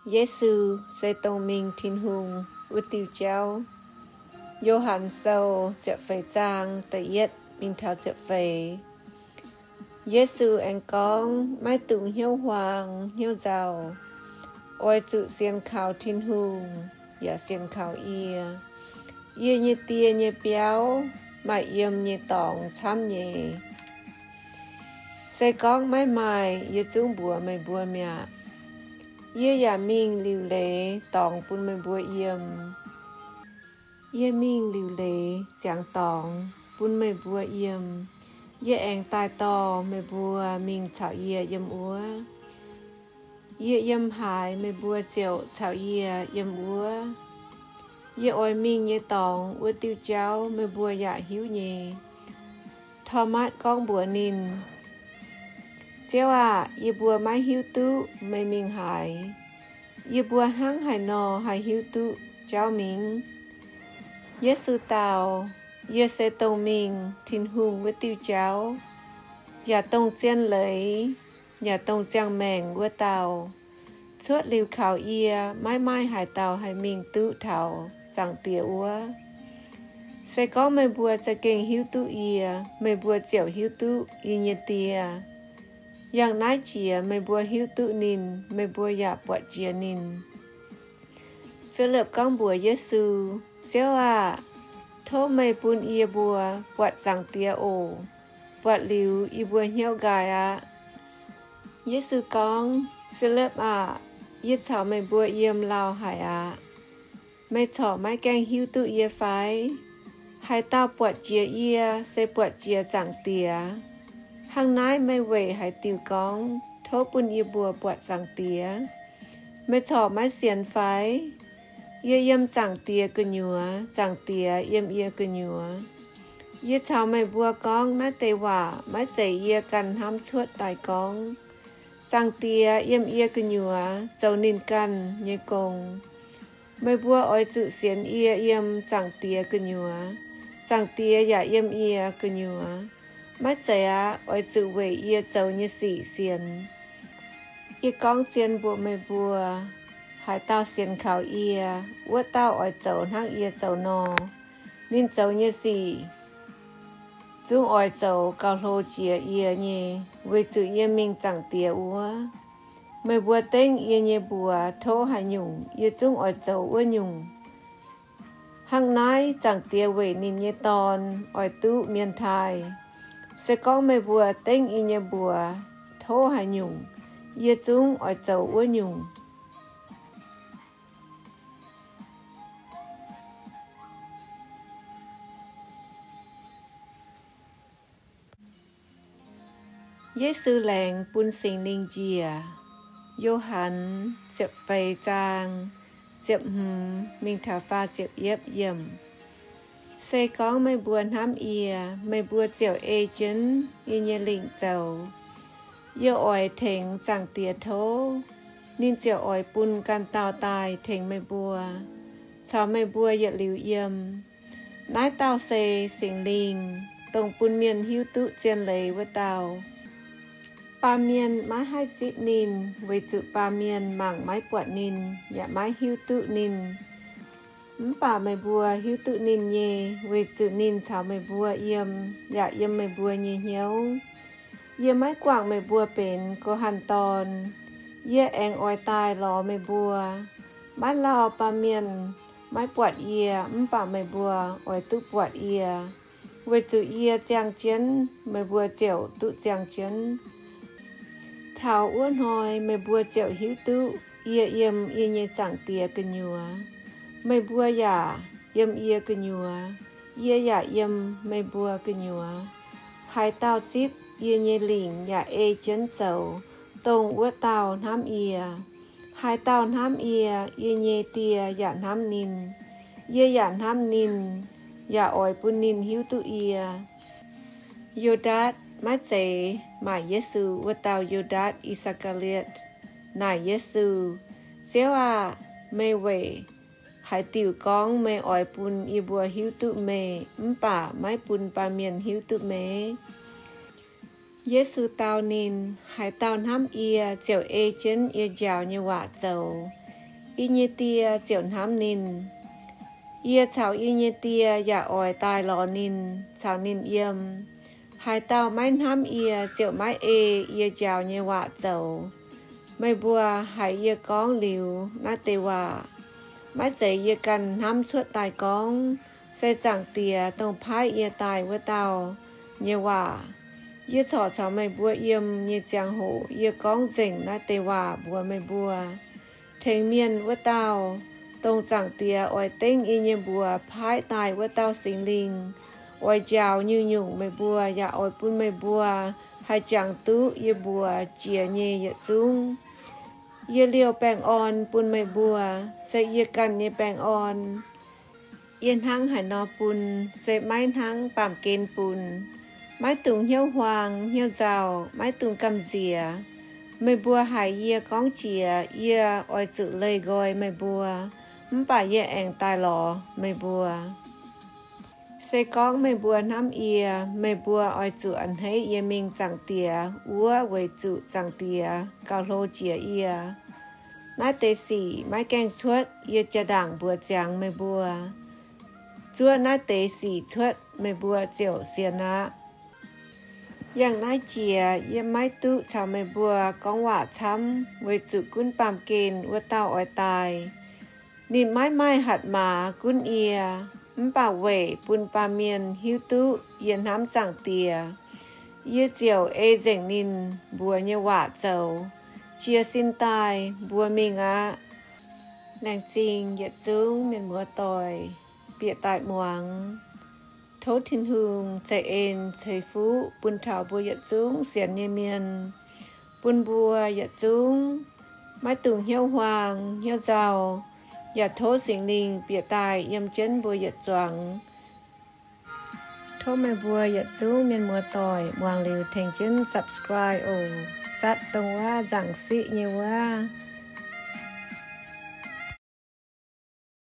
Yesu se dongh mingh Tin-Hungh wuov diuh jauv. Yo^han Sou ziepc feix zaang da'yietv mingh taux ziepc feix. Yesu aengx gorngv, Maiv dungx hnyouv huaang hnyouv nzauh. Oix zuqc sienx kaux Tin-Hungh yaac sienx kaux yie. Yie nyei Die nyei biauv maaih yiem nyei dorngx camv nyei. Se gorngv maiv maaih, yie zungv mbuox meih mbuo mi'aqv. Yie yaac mingh liuc leiz dorngx bun meih mbuo yiem. Yie mingh liuc leiz ziangx dorngx bun meih mbuo yiem. Yie aengx daaih dorh meih mbuo mingh caux yie yiem wuov. Yie yiem haaix, meih mbuo ziouc caux yie yiem wuov. Yie oix mingh nyei dorngx wuov diuh jauv meih mbuo yaac hiuv nyei. Tomatv gorngv mbuox ninh, Ziouv aah! Yie mbuo maiv hiuv duqv meih mingh haaix. Yie mbuo hnangv haaix nor haih hiuv duqv jauv mingh? Yesu dau, Yie se dongh mingh Tin-Hungh wuov diuh jauv, yaac dongh zien leiz, yaac dongh ziangh maengc wuov dauh. Cuotv liuz kaux yie, maiv maaih haaix dauh haih mingh duqv taux Zaangc Diex wuov. Se gorngv meih mbuo za'gengh hiuv duqv yie, meih mbuo ziouc hiuv duqv yie nyei Die. Yangh naaiv jiex meih mbuo hiuv duqv ninh, meih mbuo yaac buatc jiex ninh. Filipv gorngv mbuox Yesu, Ziouv aah! Tov meih bun yie mbuo buatc Zaangc Diex oc. Buatc liuz yie mbuo hnyouv nqaai aqv. Yesu gorngv, Filipv aah! Yie caux meih mbuo yiem lauh haic aqv. Meih corc maiv gaengh hiuv duqv yie fai? Haaix dauh buatc jiex yie se buatc jiex Zaangc Diex. Hnangv naaiv meih weic haaix diuc gorngv, Tov bun yie mbuo buatc Zaangc Diex? Meih corc maiv sienx fai? Yie yiem Zaangc Diex gu'nyuoz, Zaangc Diex yiem yie gu'nyuoz. Yie caux meih mbuo gorngv naaiv deix waac maiv zeiz yie ganh hnamv cuotv daaih gorngv. Zaangc Diex yiem yie gu'nyuoz zoux ninh ganh nyei gong. Meih mbuo oix zuqc sienx yie yiem Zaangc Diex gu'nyuoz, Zaangc Diex yaac yiem yie gu'nyuoz. Maiv zeiz aqv. Oix zuqc weic yie zoux nyei sic sienx. Yie gorngv zien mbuox meih mbuo, haaix dauh sienx kaux yie, wuov dauh oix zoux hnangv yie zoux nor. Ninh zoux nyei sic zungv oix zoux gauh hlo jiex yie nyei, weic zuqc yie mingh Zaangc Diex wuov. Meih mbuo dengv yie nyei mbuox tov haaix nyungc, yie zungv oix zoux wuov nyungc. Hnangv naaiv Zaangc Diex weic ninh nyei Dorn oix duqv mienh taaih. Se gorngv meih mbuo dengv yie nyei mbuox tov haaix nyungc, yie zungv oix zoux wuov nyungc. Yesu Laengz Bun Singx Lingh Njiec. Yo^han ziepc feix zaang, ziepc hmz mingh taux faah ziepc yietv yiemc. Se gorngv meih mbuo hnamv yie, meih mbuo ziouc ei jienv yie nyei lingc zoux. Yie oix tengx Zaangc Diex tov, ninh ziouc oix bun ganh dauh daaih tengx meih mbuo, caux meih mbuo yietc liuz yiem. Naaiv dauh se Singx Lingh, dongh bun mienh hiuv duqv zien leiz wuov dauh. Baamh mienh maiv haih zipv ninh, weic zuqc baamh mienh mangc maiv buatc ninh, yaac maiv hiuv duqv ninh. Mv baac meih mbuo hiuv duqv ninh nyei, weic zuqc ninh caux meih mbuo yiem, yaac yiem meih mbuo nyei hnyouv. Yie maiv guangc meih mbuo benx go hanh dorn. Yie aengx oix daaih lorz meih mbuo. Maiv lauh baamh mienh maiv buatc yie, mv baac meih mbuo oix duqv buatc yie, weic zuqc yie ziangh jienv, meih mbuo ziouc duqv ziangh jienv. Taux wuov hnoi meih mbuo ziouc hiuv duqv yie yiem yie nyei Zaangc Diex gu'nyuoz, meih mbuo yaac yiem yie gu'nyuoz, yie yaac yiem meih mbuo gu'nyuoz. Haaix dauh zipv yie nyei lingc yaac ei jienv zoux, dongh wuov dauh hnamv yie. Haaix dauh hnamv yie, yie nyei Die yaac hnamv ninh. Yie yaac hnamv ninh, yaac oix bun ninh hiuv duqv yie. Yu^ndaatc, maiv zeiz maaic Yesu wuov dauh Yu^ndaatc I^saa^kaa^li^atc, naaic Yesu, Ziouv aah! Meih weic haaix diuc gorngv meih oix bun yie mbuo hiuv duqv meih, mv baac maiv bun baamh mienh hiuv duqv meih? Yesu dau ninh, Haaix dauh hnamv yie ziouc ei jienv yie njaaux nyei waac zoux. Yie nyei Die ziouc hnamv ninh. Yie caux yie nyei Die yaac oix daaih lorz ninh, caux ninh yiem. Haaix dauh maiv hnamv yie ziouc maiv ei yie njaaux nyei waac zoux. Meih mbuo haiz yie gorngv liuz naaiv deix waac, maiv zeiz yie ganh hnamv cuotv daaih gorngv, se Zaangc Diex, dongh paaiv yie daaih wuov dauh nyei waac. Yie corc caux meih mbuo yiem nyei ziangh hoc yie gorngv nzengc naaiv deix waac mbuox meih mbuo. Tengx mienh wuov dauh, dongh Zaangc Diex oix dengv yie nyei mbuox paaiv daaih wuov dauh Singx Lingh, oix njaaux nyungc-nyungc meih mbuo, yaac oix bun meih mbuo haih jangx duqv yie mbuox jiex nyei yietc zungv. Yie liouh baengh orn bun meih mbuo, se yie ganh nyei baengh orn. Yie hnangv haaix nor bun, se maiv hnangv baamh gen bun. Maiv dungx hnyouv huaang hnyouv nzauh, maiv dungx gamh nziex. Meih mbuo haiz yie gorngv jiex, yie oix zuqc leih nqoi meih mbuo, mv baac yie aengx daaih lorz meih mbuo. Se gorngv meih mbuo hnamv yie, meih mbuo oix zuqc a'hneiv yie mingh Zaangc Diex wuov, weic zuqc Zaangc Diex gauh hlo jiex yie. Naaiv deix sic maiv gaengh cuotv yie jaa-ndaangc mbuox ziangx meih mbuo. Zuov naaiv deix sic cuotv, meih mbuo ziouc sienx aqv. Yangh naaiv jiex yie maiv duqv caux meih mbuo gorngv waac camv, weic zuqc gunv baamh gen wuov dauh oix daaih. Ninh maiv maaih hatc maaz gunv yie, mv baac weic bun baamh mienh hiuv duqv yie hnamv Zaangc Diex, yie ziouc ei nzengc ninh mbuox nyei waac zoux. Jiez sin daaih, mbuo mingh aqv. Laengz zingh yietc zungv mienh muoz doic bieqc daaih muangx. Tov Tin-Hungh ceix en ceix fuqv bun taux mbuo yietc zungv sienx nyei mienh, bun mbuo yietc zungv maiv dungx hnyouv huaang hnyouv nzauh, yaac tov Singx Lingh bieqc daaih yiem jienv mbuo yietc zuangx. Tov meih mbuo yietc zungv mienh muoz doic muangx liuz tengx jienv subscribe oc, zatv dongh wuov nzangc siqv nyei wuov